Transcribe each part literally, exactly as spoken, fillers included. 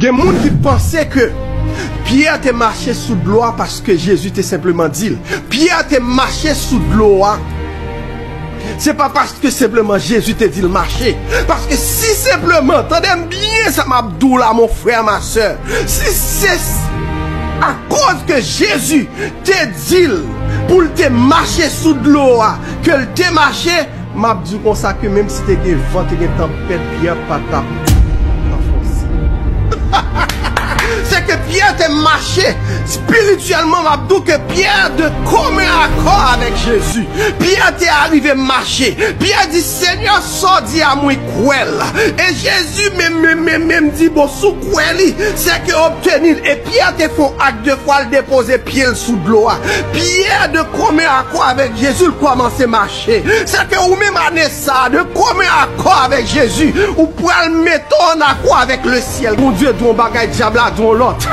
Gen moun ki panse ke Pyè te mache sou dlo a paske Jezi te senpleman di l. Pyè te mache sou dlo a. Se pa paske senpleman Jezi te di l mache. Paske si senpleman, tande m byen sa m ap di w la, mon frè, ma sè. Si se akoz ke Jezi te di l pou l te mache sou dlo a, ke l te mache, m ap di w konsa ke menm si te gen van, te gen tanpèt, Pyè pa t ap anfonse. Se ke Pyè te mache espirityèlman, m ap di w ke Pyè de komen akò avèk Jezi. Pyè te arive mache. Pyè di, Senyè, sa w di a, mwen kwè l. E Jezi menm, menm, menm, menm di, bon, si w kwè li, se ke obteni l. E Pyè te fè yon ak de fwa, l depoze pye l sou dlo a. Pyè de komen akò avèk Jezi, l kòmanse mache. Se ke ou menm ane sa a, de komen akò avèk Jezi, ou pral mete w an akò avèk lesyèl. Bondye di yon bagay, dyab la di yon lòt.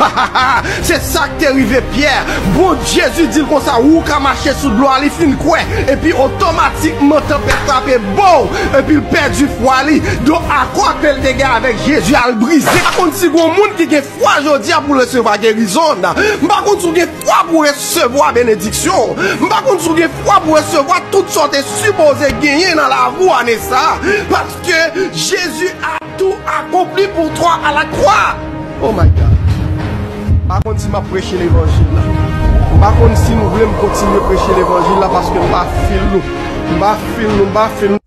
Se sa k te rive Pyè. Bon, Jezi di l konsa, ou ka mache sou dlo a, li fin kwè. Epi otomatikman tanpèt frape, bow! Epi l pèdi fwa li. Donk akò ke l te gen avèk Jezi a, l brize. M pa konn si gon moun ki gen fwa jodi a pou resevwa gerizon. M pa konn si w gen fwa pou resevwa benediksyon. M pa konn si w gen fwa pou resevwa tout sa w te sipoze genyen nan lavi w ane sa a. Paske Jezi a tout accompli pour toi à la croix. Oh my God. M pa konn si m ap preche levanjil la. M pa konn si nou vle m kontinye preche levanjil la paske m pa feel nou. M pa feel nou, m pa feel nou.